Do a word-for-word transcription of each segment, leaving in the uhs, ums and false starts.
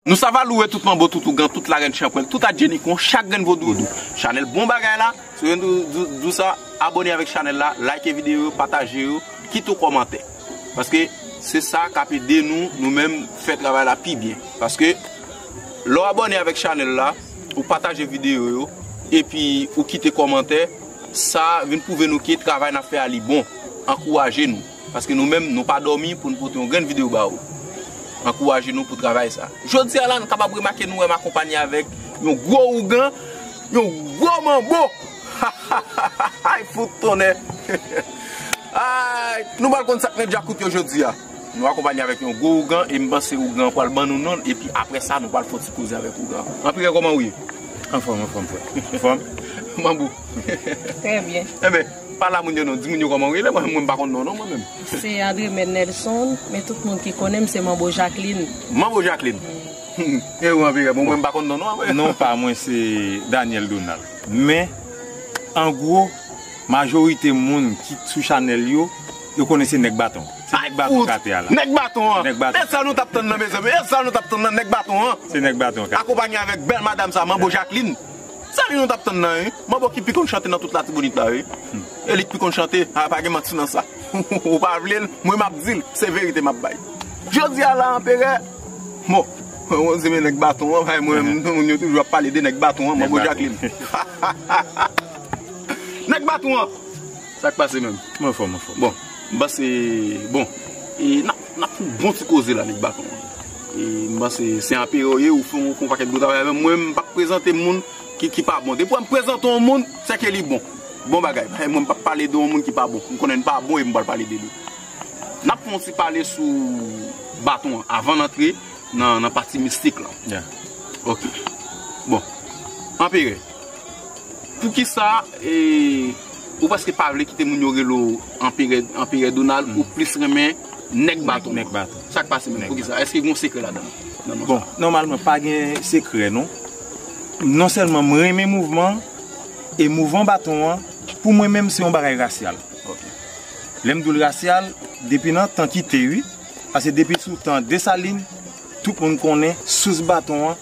Nou sava louwe tout manbo, tout ougan, tout larèn chanpwèl, tout adjenikon, chak grenn vodou. Chanèl Bon Bagay la, si w renmen di w sa, abòne avèk chanèl la, like videyo yo, pataje yo, kite w kòmantè. Paske se sa k ap ede nou, nou menm, fè travay la pi byen. Paske lè w abòne avèk chanèl la, ou pataje videyo yo, epi ou kite kòmantè, sa vin pwouve nou ke travay n ap fè a li bon. Ankouraje nou. Paske nou menm, nou pa dòmi pou n pote yon grenn videyo ba ou. Ankouraje nou pou travay sa. Jodi a la, nou kapab remake nou wè m akonpanye avèk yon gwo ougan, yon gwo manbo. Ay, fout tonnè. Ay, nou pral konn sa k nan djakout yo jodi a. Nou akonpanye avèk yon gwo ougan e m panse ougan an pral ban nou non l, epi apre sa, nou pral fè yon ti koze avèk ougan an. Anpire, kòman ou ye? Anfòm, anfòm, frè. Anfòm? Manbo. Trè byen. Enben, pale a moun yo non. Di moun yo kòman ou ye. Lè mwen, mwen, m pa konn non, non, mwen menm. Se André Mèn Nelson, men tout moun ki konnen m, se Manbo Jacqueline. Manbo Jacqueline. E ou, Anpire, bon, mwen, m pa konn non, non, Anpire. Non pa mwen, se Daniel Donald. Men, an gwo, majorite moun ki sou chanèl yo, yo konnen se Nèg Baton. Se Nèg Baton k atè a la. Nèg Baton an. Nèg Baton. E sa nou t ap tann nan, mezanmi. E sa nou t ap tann nan, Nèg Baton an. Se Nèg Baton k atè. Akonpanye avèk bèl madanm sa, Manbo Jacqueline. Sa li nou t ap tann nan, wi. Manbo ki pi konn chante nan tout Latibonit la, wi. E li k pi konn chante, a, pa gen manti nan sa. Ou pa vle l, mwen m ap di l, se verite m ap bay. Jodi a la, Anperè, bon, mwen se men Nèg Baton an, bay mwen, moun yo toujou ap pale de Nèg Baton an, Manbo Jacqueline. Nèg Baton an! Sa k pase menm? Mwen fò, mwen fò. Bon, m panse, bon, e n ap, n ap fè yon bon ti koze la, Nèg Baton an. E m panse se Anperè w ye, ou fè yon, fè yon pakèt gwo travay avè m. Mwen, m p ap prezante moun ki, ki pa bon. Depi w wè m prezante yon moun, se ke li bon. Bon bagay. Mwen, m p ap pale de yon moun ki pa bon. M konnen l pa bon e m pral pale de li. N ap fè yon ti pale sou Baton an avan n antre nan, nan pati mistik lan. Ok. Bon. Anperè. Poukisa, e, ou prèske pa vle kite moun yo rele w Anperè, Anperè Donald, ou plis renmen Nèg Baton? Nèg Baton. Sa k pase menm? Poukisa? Èske gen yon sekrè ladan l? Bon, nòmalman, pa gen sekrè, non. Non sèlman mwen renmen mouvman an, e mouvman Baton an, pou mwen menm, se yon bagay rasyal. Lè m di w l rasyal, depi nan tan ki te, wi. Paske depi sou tan Desalin, tout moun konnen sous Baton an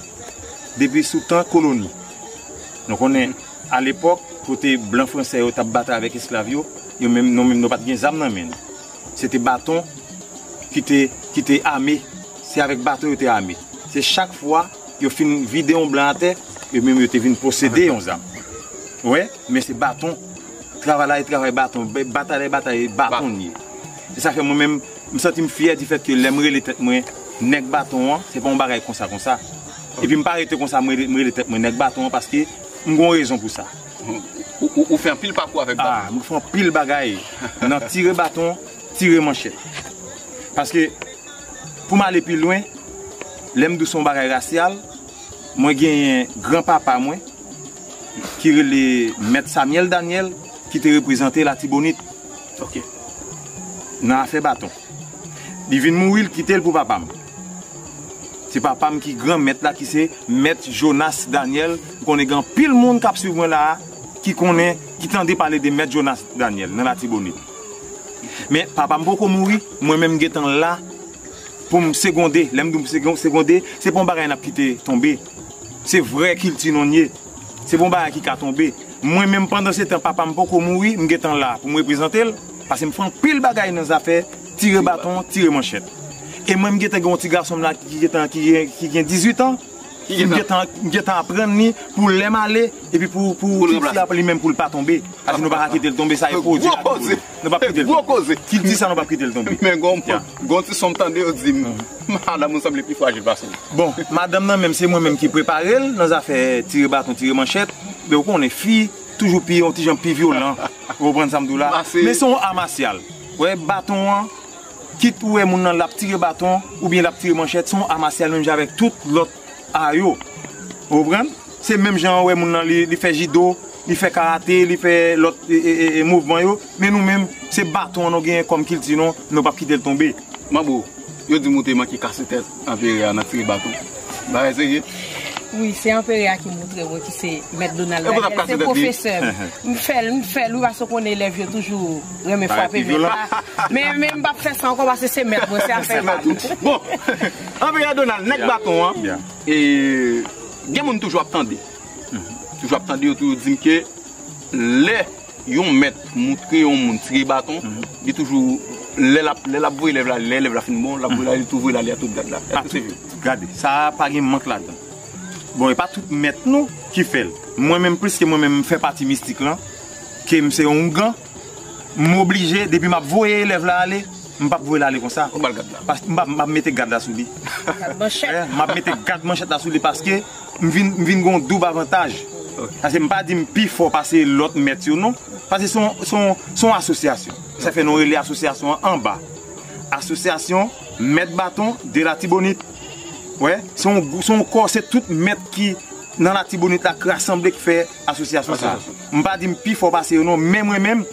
depi sou tan koloni. Nou konnen, alepòk, kote blan fransè yo t ap batay avèk esklav yo, yo menm, nou menm, nou pa t gen zam nan men nou. Se te baton ki te, ki te ame. Se avèk baton yo te ame. Se chak fwa yo fin vide yon blan atè, yo menm yo te vin posede yon zam. Ou wè, men se baton. Travay la e travay baton, batay la e batay baton li ye. Se sa fè mwen menm, m santi m fyè difèt ke lè m rele tèt mwen Nèg Baton an, se pa yon bagay konsa konsa. Epi m pa rete konsa, m rele, m rele tèt mwen Nèg Baton an paske m gen yon rezon pou sa. Ou, ou, ou fè anpil pakou avèk baton. Ah, m fè anpil bagay. Nan tire baton, tire manchèt. Paske, pou m ale pi lwen, lè m di w se yon bagay rasyal, mwen genyen granpapa mwen, ki rele Mèt Samyèl Danyèl, ki te reprezante Latibonit nan afè baton. Li vin mouri, l kite l pou papa m. Se papa m ki granmèt la, ki se Mèt Jonas Danyèl. M konnen gen anpil moun k ap swiv mwen la a, ki konnen, ki tande pale de Mèt Jonas Danyèl nan Latibonit. Men papa m poko mouri, mwen menm m gentan la pou m segonde. Lè m di w m segon-, segonde, se pa yon bagay n ap kite tonbe. Se vrè kilti nou n ye. Se pa yon bagay ki ka tonbe. Mwen menm, pandan se tan papa m poko mouri, m gentan la pou m reprezante l, paske m fè anpil bagay nan zafè tire baton, tire manchèt. E mwen, m gentan gen yon ti gason m la ki gentan, ki gen, ki gen dizuit an. M gentan, m gentan aprann li pou lè m ale, epi pou, pou kilti a li menm pou l pa tonbe. Paske nou pa ka kite l tonbe, sa e pwodui Latibonit. Nou p ap kite l tonbe. Kilti sa, nou p ap kite l tonbe. Men gon, gon ti son m tande yo di m, madanm ou sanble pi frajil pase m. Bon, madanm nan menm, se mwen menm ki prepare l nan zafè tire baton, tire manchèt. Men ou konnen, fi toujou pi, yon ti jan pi vyolan. Ou konprann sa m di w la? Men se yon a masyal. Ou wè, baton an, kit ou wè moun nan l ap tire baton, oubyen l ap tire manchèt, se yon a masyal menm jan avèk tout lòt a yo. Ou konprann? Se menm jan ou wè moun nan, li, li fè jido, li fè karate, li fè lòt, e, e, e, e, mouvman yo. Men nou menm, se baton an nou genyen kòm kilti nou, nou p ap kite l tonbe. Manbo, yo di m ou te manke kase tèt Anperè a nan tire baton. Bagay serye? Wi, se anperè a ki montre mwen ki se mèt Donald Daniel, se pwofesè m. M fè l, m fè l, wi, paske w konnen elèv yo toujou renmen frape mèt la. Men, men m p ap fè sa ankò paske se mèt mwen, se afè pa m. Bon, anperè Donald, nèg baton an, e, gen moun toujou ap tande. Toujou ap tande, yo toujou di m ke lè yon mèt montre yon moun tire baton, li toujou, lè l ap, lè l ap voye elèv la, lè elèv la fin bon, l ap voye l ale, li tou voye l ale a tout gad la. Èske se vre? Gade, sa a pa gen mank ladan. Bon, e pa tout mèt nou ki fè l. Mwen menm, pliske mwen menm, m fè pati mistik lan, ke m se yon ougan, m oblije, depi m ap voye elèv la ale, m p ap voye l ale konsa. Ou ba l gad la. Paske m ap, m ap mete gad la sou li. Gad manchèt. M ap mete gad manchèt la sou li paske m vin, m vin gen yon doub avantaj. Paske m pa di m pi fò pase lòt mèt yo non. Paske se yon, se yon, se yon asosyasyon. Sa fè nou rele asosyasyon an anba. Asosyasyon Mèt Baton de Latibonit. Wè, se yon, se yon kò, se tout mèt ki nan Latibonit la k rasanble k fè asosyasyon sa. M pa di m pi fò pase yo non, men mwen menm,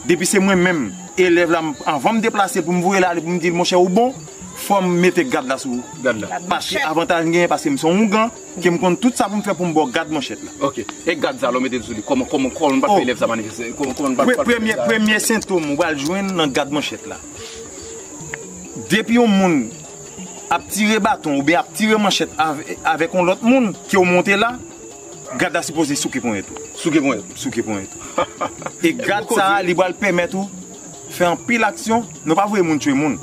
depi se mwen menm, elèv la, m- anvan m deplase pou m voye l ale, pou m di l, monchè, ou bon, fò m mete gad la sou ou. Gad la. Paske avantaj m genyen, paske m se yon ougan, ke m konn tout sa pou m fè pou m ba w gad manchèt la. Ok. E gad sa, lè w mete l sou li, kòman, kòman, kòman nou pral fè elèv sa manifeste? Kòman, kòman nou pral fè elèv sa? Premye, premye sentòm ou pral jwenn nan gad manchèt la. Depi yon moun ap tire baton oubyen ap tire manchèt avè- avèk yon lòt moun, ke w monte la, gad la sipoze souke ponyèt ou. Souke ponyèt ou. Souke ponyèt ou. E gad sa a, li pral pèmèt ou fè anpil aksyon. Nou pa voye moun tchwe moun.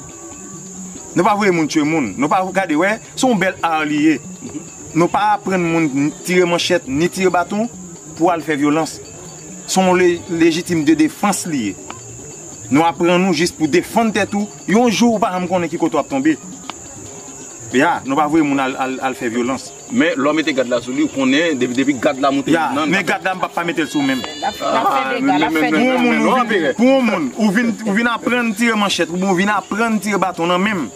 Nou pa voye moun tchwe moun. Nou pa gade, wè, se yon bèl ar li ye. Nou pa aprann moun tire manchèt ni tire baton pou al fè vyolans. Se yon le- lejitim de defans li ye. Nou aprann ou jis pou defann tèt ou. Yon jou ou pa janm konnen ki kote w ap tonbe. Ya, nou pa voye moun al, al, al fè vyolans. Men lè w mete gad la sou li, ou konnen, depi, depi gad la monte nan. Ya, men gad la m p ap pa mete l sou menm. L ap fè dega, l ap fè dega. Pou yon moun, ou vin, pou yon moun, ou vin, ou vin aprann tire manchèt, oubyen ou vin aprann tire baton nan men m.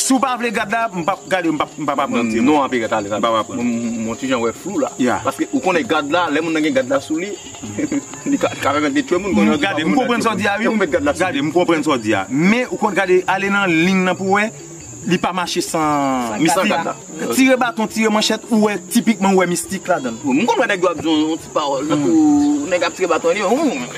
Si w pa vle gad la, m p ap gade, m p ap, m p ap aprann tire. Non, anpil gad ale, m p ap aprann. M, m, m yon ti jan wè flou la. Ya. Paske ou konnen gad la, lè moun nan gen gad la sou li, li ka, li ka pèmèt li tchwe moun, konnen. Gade, m konprann sa w di a, wi. Gade, m konprann sa w di a. Men, ou konn gade, ale nan liy nan pou w wè, li pa mache san mistik. Tire baton, tire manchèt, ou wè, tipikman, ou wè mistik ladan l. M konn wè nèg yo ap di yon, yon ti pawòl, tankou nèg ap tire baton, li, hmm,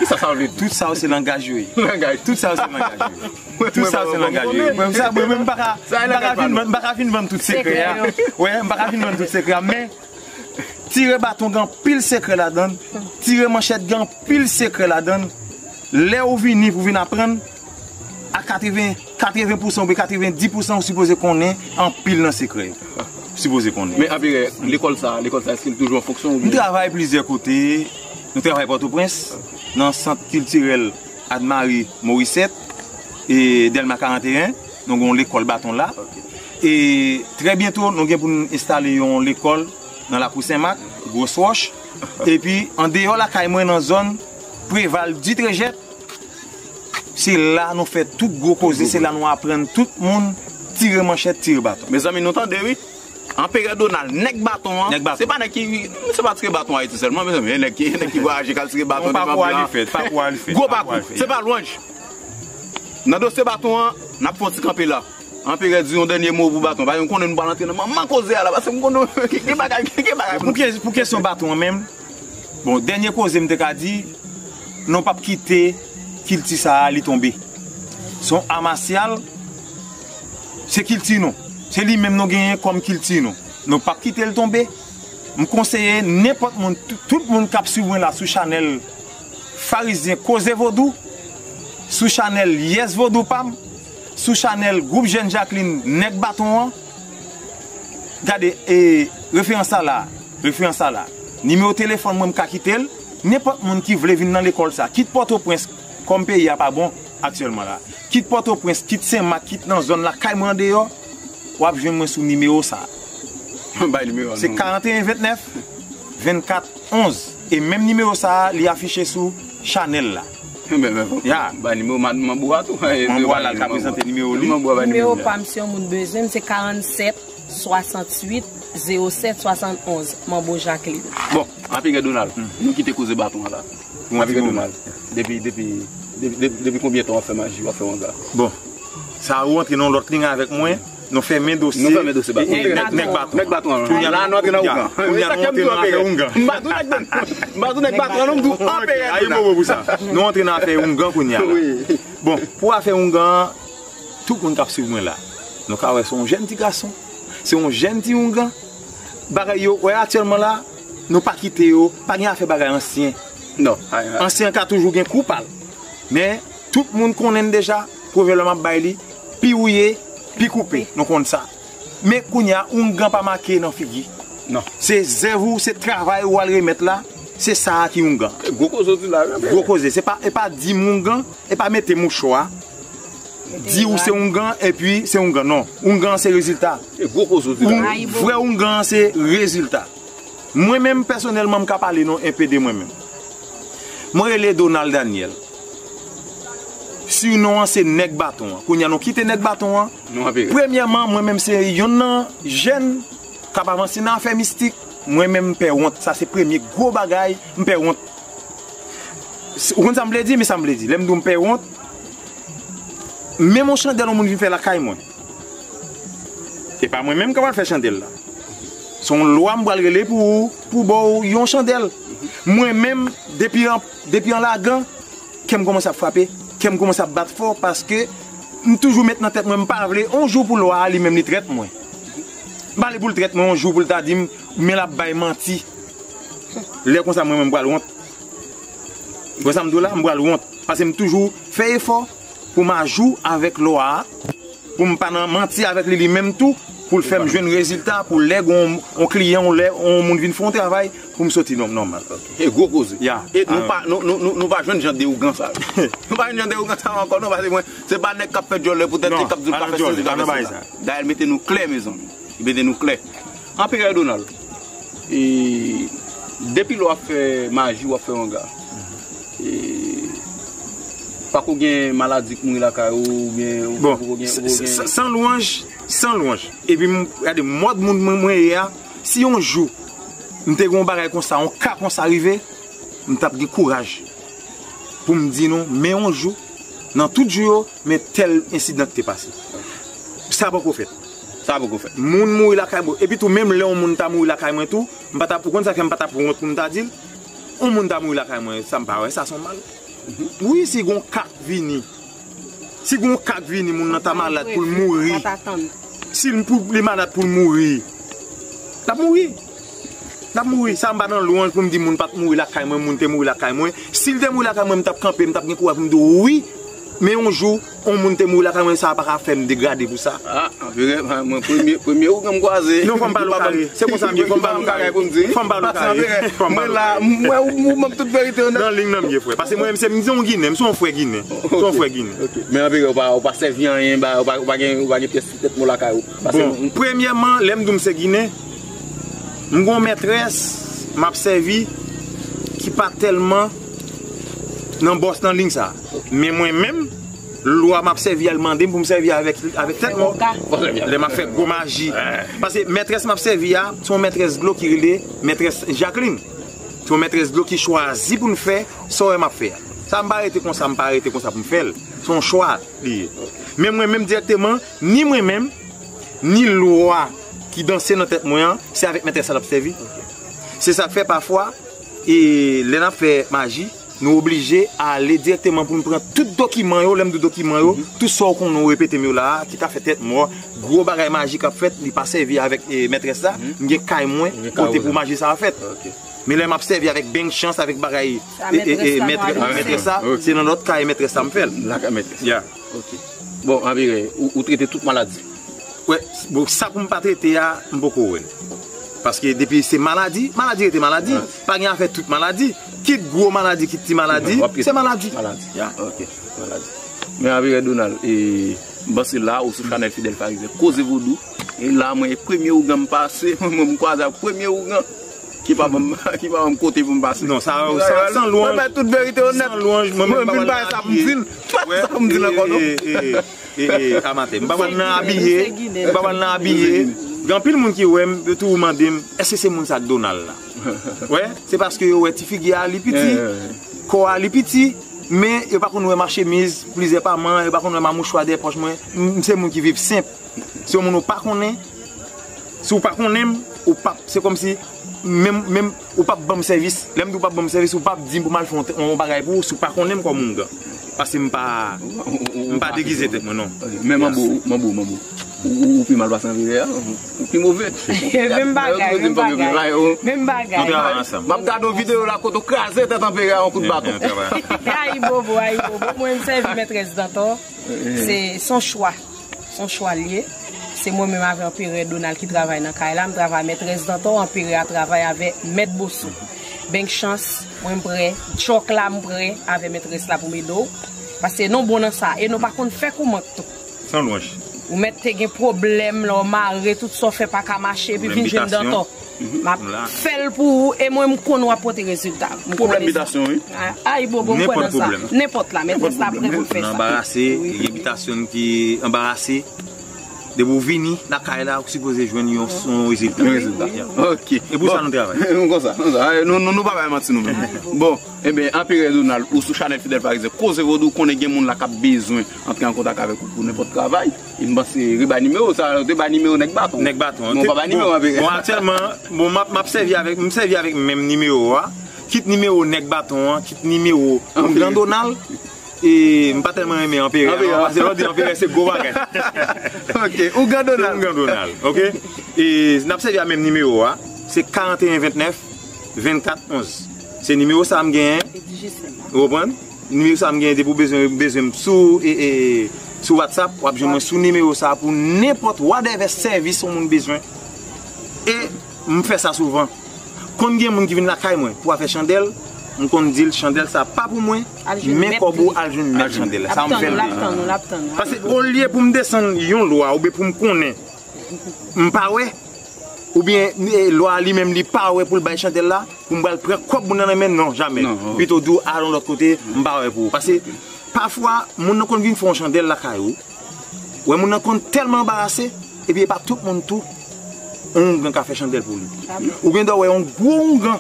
kisa sa vle di? Tout sa yo se langaj yo ye. Langaj. Tout sa yo se langaj yo ye. Tout sa yo se langaj yo ye. Mwen, sa, mwen, mwen, m pa ka, m pa ka fin vann, m pa ka fin vann tout sekrè a. Wè, m pa ka fin vann tout sekrè a, men tire baton gen anpil sekrè ladan l. Tire manchèt gen anpil sekrè ladan l. Lè ou vini pou vin aprann, a katreven, katreven pousan oubyen katrevendi pousan ou sipoze konnen anpil nan sekrè yo. Ou sipoze konnen. Men anpil, lekòl sa, lekòl sa, èske l toujou an fonksyon oubyen? M travay plizyè kote. Nou travay Pòtoprens, nan sant kiltirèl Anne Marie Morissette, e Dèlma karanteyen, nou gen yon lekòl baton la. E trè byento, nou gen pou n enstale yon lekòl nan lakou Senmak, Gwo Wòch. Epi, andeyò lakay mwen, nan zòn Preval Ditrejèt, se la nou fè tout gwo koze, se la nou aprann tout moun tire manchèt, tire baton. Mezanmi, nou tande, wi. Anperè Donald, nèg baton an. Nèg baton. Se pa nèg ki, se pa tire baton Ayiti sèlman, mezanmi. E nèg ki, nèg ki vwayaje k al tire baton devan blan. Gwo pakou. Se pa lwanj. Nan dosye baton an, n ap fè yon ti kanpe la. Anperè di yon dènye mo pou baton. Paske m konnen nou pral antre nan manman koze a la. Paske m konnen gen bagay, gen bagay pou nou. Pou kesyon baton an menm, bon, dènye koze m te ka di, nou p ap kite kilti sa a li tonbe. Se yon a masyal, se kilti nou. Se li menm nou genyen kòm kilti nou. Nou p ap kite l tonbe. M konseye nenpòt moun, tout, tout moun k ap swiv mwen la sou chanèl Farizyen Koze Vodou, sou chanèl Yes Vodou pa m, sou chanèl Gwoup Jèn Jacqueline Nèg Baton an. Gade, e, referans la la, referans la la. Nimewo telefòn mwen, m ka kite l. Nenpòt moun ki vle vin nan lekòl sa, kit Pòtoprens, kòm peyi a pa bon aktyèlman la, kit Pòtoprens, kit Senmak, kit nan zòn lakay mwen andeyò, w ap jwenn mwen sou nimewo sa a. Bay nimewo a. Se karanteyen ventnèf, vennkat onz. E menm nimewo sa a, li afiche sou chanèl la. Ya. Bay nimewo Manbo a tou. Manbo a la, l ka prezante nimewo li. Nimewo pa m, si yon moun bezwen m, se karannsèt, swasanntuit, zewo sèt, swasannonz. Manbo Jacqueline. Bon, anpil gè Donald, nou kite koze baton an la. Anpil gè Donald. Depi, depi, depi, depi, depi konbyen tan w ap fè maji, w ap fè wanga? Bon, sa ou antre nan yon lòt liy avèk mwen. Nou fèmen dosye. Nou fèmen dosye Baton. E, e, nèg, nèg Baton. Nèg Baton an. Kounye a la nou antre nan oungan. Kounye a nou antre nan afè oungan. M pa tou nèg, m pa tou nèg Baton an non, m di w anpè. Ayi bobo pou sa. Nou antre nan afè oungan kounye a la. Bon, pou afè oungan an, tout moun k ap swiv mwen la, nou ka wè se yon jèn ti gason. Se yon jèn ti oungan. Bagay yo, wè aktyèlman la, nou pa kite yo, pa gen afè bagay ansyen. Non. Ansyen ka toujou gen kou pa l. Men, tout moun konnen deja, pwovèb la m ap bay li, pi wouye, pi koupe, nou konn sa. Men kounye a, oungan pa make nan figi. Non. Se zèv ou, se travay ou al remèt la, se sa a ki oungan. Gwo koze w di la, wi. Gwo koze, se pa, e pa di m oungan, e pa mete mouchwa, di ou se oungan, epi se oungan, non. Oungan se rezilta. E gwo koze w di la. Vrè oungan se rezilta. Mwen menm pèsonèlman m ka pale non enpe de mwen menm. Mwen rele Donald Daniel. Sinon an se nèg baton an. Kounye a nou kite nèg baton an. Premyèman, mwen menm se yonn nan jèn k ap avanse nan afè mistik. Mwen menm m pè wont. Sa se premye gwo bagay, m pè wont. Ou konn sa m vle di? Men sa m vle di. Lè m di w m pè wont, menm yon chandèl yon moun vin fè lakay mwen. E pa mwen menm k ap al fè chandèl la. Se yon lwa m pral rele pou ou, pou ba w yon chandèl. Mwen menm, depi an, depi an lagan, kè m kòmanse ap frape, kè m kòmanse ap bat fò, paske m toujou met nan tèt mwen, m pa vle yon jou pou lwa a li menm li trèt mwen. M pa vle pou l trèt mwen yon jou pou l ta di m, men l ap bay manti. Lè konsa mwen menm m pral wont. Wè sa m di w la, m pral wont. Paske m toujou fè efò pou m ajou avèk lwa a, pou m pa nan manti avèk li, li menm tou, pou l fè m jwenn rezilta, pou lè gon yon kliyan ou lè yon moun vin fè yon travay, pou m soti nò-, nòmal. E gwo koze. Ya. E nou pa, nou, nou, nou, nou pa jwenn jan de ougan sa yo. Nou pa jwenn jan de ougan sa yo ankò, non, paske mwen, se pa nèg k ap fè djòlè poutèt li k ap di l pa fè sezi, pa fè seza. Dayè, l mete nou klè, mezanmi. Li mete nou klè. Anperè Donald, e, depi lè w ap fè maji, w ap fè wanga, e, pako gen maladi k mouri lakay ou, oubyen ou poko gen, ou poko gen. San lwanj, san lwanj. Epi m gade mòd moun mwen, mwen ye a, si yon jou m te gen yon bagay konsa, yon ka konsa rive, m t ap gen kouraj pou m di nou, men yon jou, nan tout jou yo, men tèl ensidan ki te pase. Sa poko fèt. Sa poko fèt. Moun mouri lakay mwen. Epi tou, menm lè yon moun ta mouri lakay mwen tou, m pa t ap, ou konn sa k fè m pa t ap wont pou m ta di l? Yon moun ta mouri lakay mwen, sa m pa wè, sa se yon mal. Wi, si gon ka k vini. Si gon ka k vini, moun nan ta malad pou l mouri. Si l pou, li malad pou l mouri. L ap mouri. L ap mouri. Sa m pa nan lwanj pou m di moun pa t mouri lakay mwen, moun te mouri lakay mwen. Si l te mouri lakay mwen, m t ap kanpe, m t ap gen kouraj pou m di w wi. Men yon jou, yon moun te mouri lakay mwen, sa pa ka fè m degrade pou sa. A, anpil, mwen premye, premye ougan m kwaze. Non, fò m pale w kare. Se konsa m ye, fò m pale w kare. Fò m pale w kare. Fò m pale w kare. Mwen la, m wè ou, ou ban m tout verite yo nèt. Nan liy nan m ye, frè. Paske mwen menm se m se yon Ginen, m se yon frè Ginen. M se yon frè Ginen. Ok. Men anpil, ou pa, ou pa sèvi anyen, ba, ou pa, ou pa gen, ou pa gen pyès ti tèt mò lakay ou. Bon, premyèman, lè m di w m se Ginen, m gon mètrès m ap sèvi ki pa tèlman nan bòs nan liy sa. Men mwen menm, lwa m ap sèvi a, l mande m pou m sèvi avèk, avèk tèt mò. Lè m ap fè gwo maji. Paske mètrès m ap sèvi a, se yon mètrès dlo ki rele mètrès Jacqueline. Se yon mètrès dlo ki chwazi pou n fè sa w wè m ap fè a. Sa m pa rete konsa, m pa rete konsa pou m fè l. Se yon chwa li ye. Men mwen menm dirèkteman, ni mwen menm, ni lwa ki danse nan tèt mwen an, se avèk mètrès sa l ap sèvi. Se sa k fè pafwa, e, lè n ap fè maji, nou oblije ale dirèkteman pou n pran tout dokiman yo, lè m di w dokiman yo, tout sa w konnen w repete m yo la a, ki ka fè tèt mò, gwo bagay maji k ap fèt, li pa sèvi avèk, e, mètrès la, m gen kay mwen, kote pou maji sa a fèt. Men lè m ap sèvi avèk beng chans, avèk bagay, e, e, e, mètrès sa, se nan lòt kay mètrès sa m fè l. Lakay mètrès. Ya. Ok. Bon, anpil, ou, ou trete tout maladi. Wè, bon, sa pou m pa trete a, m poko wè l. Paske depi se maladi, maladi rete maladi. Pa gen afè tout maladi. Kit gwo maladi, kit ti maladi, se maladi. Maladi. Ya. Ok, maladi. Men anpil Donald, e, m panse la, ou sou chanèl Fidèl Farizyen, Koze Vodou. E la, mwen, e premye ougan m pase, mwen, mwen, m kwaze ak premye ougan. Ki pa ban m, ki pa ban m kote pou m pase. Non, sa, sa, san lwanj. Mwen bay tout verite yo nèt. San lwanj, mwen menm m pa pral nan abiye. Sa pou m di l ankò, non. E, e, e, e, amatè. M pa pral nan abiye. M pa pral nan abiye. Gen anpil moun ki wè m, yo toujou mande m, èske se moun sa k Donald la? Wè, se paske yo wè ti figi a li piti, kò a li piti, men yo pa konn wè m ak chemiz plizyè pa man, yo pa konn wè m ak mouchwa dèyè pòch mwen. M, m se moun ki viv senp. Se yon moun ou pa konnen. Si w pa konnen m, ou p ap, se kòmsi menm, menm ou p ap ban m sèvis. Lè m di w p ap ban m sèvis, ou p ap di m pou m al fè yon, yon bagay pou ou si w pa konnen m kòm oungan. Paske m pa, m pa degize tèt mwen, non. Men manbo, manbo, manbo. Ou, ou, ou pi mal pase anvire a, ou pi move. Menm bagay, menm bagay. Menm bagay. Nou travay ansanm. M ap gade yon videyo la kote w kraze tèt anperè a yon kout baton. Ayibobo, ayibobo. Mwen, m sèvi mètrès Dantò. Se, se yon chwa. Se yon chwa l ye. Se mwen menm avè anperè Donald ki travay nan kay la. M travay mètrès Dantò, anperè a travay avè mèt Boso. Bèk chans, mwen m prè. Djòk la, m prè avè mètrès la pou m ede w. Paske nou bon nan sa. E nou pa konn fè kou mank tou. San lwanj. Ou mèt te gen pwoblèm, lè w mare, tout sa w fè pa ka mache, epi vin jwenn Dantò. M ap fè l pou ou, e mwen, m konnen w ap pote rezilta. Pwoblèm bitasyon, wi. Ayibobo, m kwè nan sa. Nenpòt la, mètrès la prè pou l fè sa. Anbarase, gen bitasyon ki anbarase. Depi w vini lakay la, ou sipoze jwenn yon, yon rezilta. Yon rezilta. Ok. E pou sa nou travay. Nou konsa, konsa. Nou, nou, nou pa bay manti nou menm. Bon, Ebyen, Anperè Donald, ou sou chanèl Fidèl Parizyen, Koze Vodou, konnen gen moun la k ap bezwen antre an kontak avèk ou pou nenpòt travay. E m panse, rebay nimewo sa, ou te bay nimewo nèg baton. Nèg baton. Bon, pa bay nimewo Anperè. Bon, aktyèlman, bon, m ap, m ap sèvi avèk, m sèvi avèk menm nimewo a. Kit nimewo nèg baton an, kit nimewo Oungan Donald. E m pa tèlman renmen Anperè, non, paske lè w di Anperè, se gwo bagay. Ok, Oungan Donald. Oungan Donald, ok? E n ap sèvi a menm nimewo a, se karanteyen ventnèf, vennkat onz. Se nimewo sa a m genyen. Ou konprann? Nimewo sa a m genyen depi w bezwen, bezwen m sou, e, e, sou WhatsApp, w ap jwenn mwen sou nimewo sa a pou nenpòt whatever sèvis yon moun bezwen. E m fè sa souvan. Konn gen moun ki vin lakay mwen pou afè chandèl, m konn di l chandèl sa pa pou mwen, men kòb ou al jwenn mèt chandèl la. Sa m fè l deja. Paske olye pou m desann yon lwa oubyen pou m konnen m pa wè, oubyen, e, lwa a li menm li pa wè pou l bay chandèl la, pou m pral pran kòb moun nan nan men, non, jamè. Pito di w al yon lòt kote, m pa wè pou ou. Paske pafwa, moun nan konn vin fè yon chandèl lakay ou, wè moun nan konn tèlman anbarase, epi e pa tout moun tou, yon oungan ka fè chandèl pou li. Ou gen dwa wè yon gwo oungan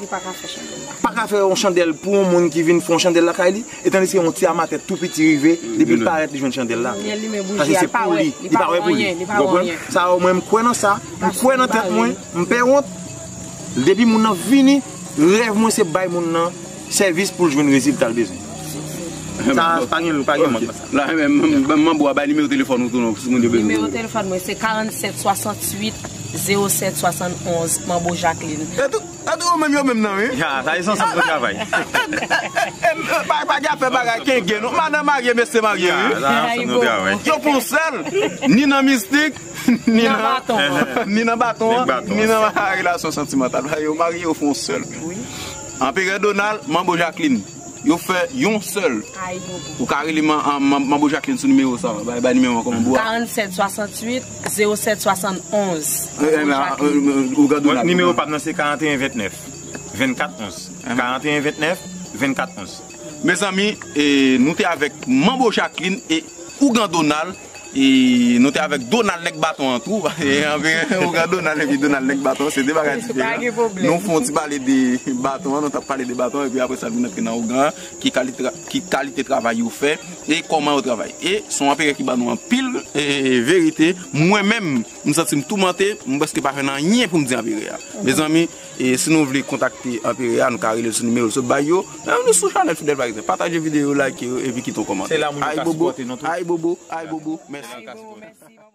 pa ka fè yon chandèl pou yon moun ki vin fè yon chandèl lakay li, e tandiske yon ti amatè tou piti rive, depi l parèt, li jwenn chandèl la. Paske se pou li, li pa wè pou li. Ou konprann? Sa yo, mwen, m kwè nan sa, m kwè nan tèt mwen, m pè wont. Depi moun nan vini, rèv mwen se bay moun nan sèvis pou l jwenn rezilta l bezwen. Sa pa gen, pa gen mank nan sa. La, men, men, men, Manbo a bay nimewo telefòn ou tou non, si moun yo bezwen. Nimewo telefòn mwen se karannsèt swasanntuit zewo sèt swasannonz, Manbo Jacqueline. E tou, e tou, yo menm, yo menm nan, wi. Ya, sa e ansanm nou travay. Pa, pa gen afè bagay kenken non. Madan marye, mesye marye, wi. Ya, sa ansanm nou travay. Yo fè yon sèl, ni nan mistik, ni nan baton an, ni nan relasyon santimantal. Yo marye, yo fè yon sèl. Anperè Donald, Manbo Jacqueline. Yo fè yon sèl. Ou ka rele Man-, Man-, Manbo Jacqueline sou nimewo sa. Bay, bay nimewo an kòman, Manbo a? Karannsèt swasanntuit zewo sèt swasannonz. Manbo Jacqueline. Oungan Donald. Nimewo pa m nan se karanteyen ventnèf, vennkat onz. Karanteyen ventnèf, vennkat onz. Mezanmi, e, nou te avèk Manbo Jacqueline e Oungan Donald. E nou te avèk Donald nèg baton an tou. E anpil, Oungan Donald epi Donald nèg baton an, se de bagay diferan. Nou fè yon ti pale de baton an, nou t ap pale de baton an, epi apre sa, nou vin antre nan Oungan an, ki kalite, ki kalite travay yo fè, e kòman yo travay. E se yon anperè ki ban nou anpil, e, verite. Mwen menm, m santi m toumante, m prèske pa jwenn anyen pou m di anperè a. Mezanmi, e si nou vle kontakte anperè a, nou ka rele l sou nimewo l sot bay yo. E nou sou chanèl Fidèl Parizyen. Pataje videyo, like yo, epi kite yon kòmantè. Se la moun yo ka sipòte nou tou. Ayibobo, ayibobo, ayibobo. Mèsi.